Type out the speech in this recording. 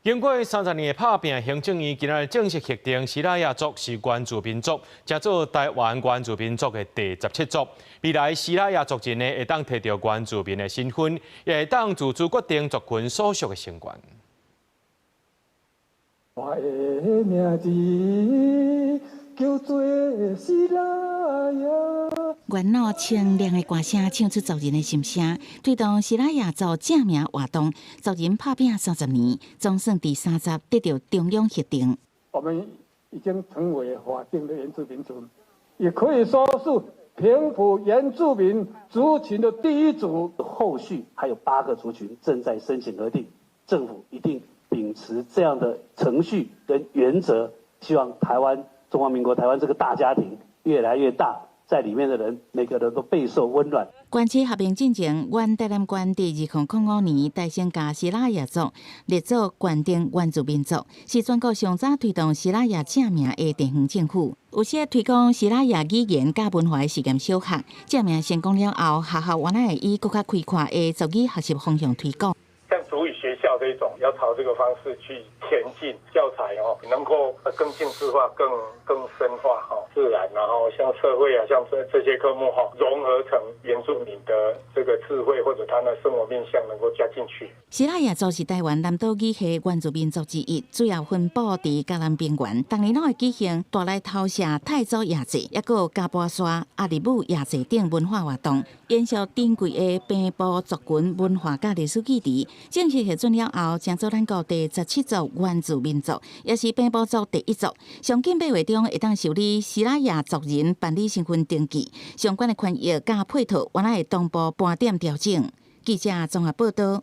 經過30年的拍拚，行政院今仔日正式核定西拉雅族是原住民族，成做臺灣原住民族的第17族。未來西拉雅族人呢，會當提著原住民的身份，也會當自主決定族群所屬的成員。我的名字叫做西拉雅。元老清亮的歌聲唱出族人的心聲，推動西拉雅族正名活動，族人拍拚30年，總算佇三十得著中央核定。我們已經成為法定的原住民族，也可以說是平埔原住民族群的第一族。後續還有八個族群正在申請核定，政府一定秉持這樣的程序跟原則，希望台灣中華民國台灣這個大家庭越來越大。在裡面的人，每個人都備受溫暖。關區合併進前，原台南縣佇2005年代先共西拉雅族列做縣定原住民族，是全國上早推動西拉雅正名的地方政府。有些推廣西拉雅語言佮文化的實驗小學，正名成功了後，學校原來會以閣較開闊的族語學習方向推廣。像族語學校這種，要朝這個方式去前進，教材哦，能夠更精緻化、更深化哈，自然，然後像社會啊，像這些科目哈，融合成原住民的這個智慧或者他的生活面向，能夠加進去。西拉雅族是臺灣南島語系原住民族之一，主要分布佇嘉南平原。逐年攏會舉行大來頭社太祖夜祭，抑閣有伽波沙、阿里武夜祭等文化活動，延續珍貴的平埔族群文化佮歷史記憶。正式核准了後，成做咱國第十七族原住民族，也是平埔族第一族。上緊8月中會當受理西拉雅族人辦理身份登記，相關的權益佮配套，原來會同步盤點調整。記者綜合報道。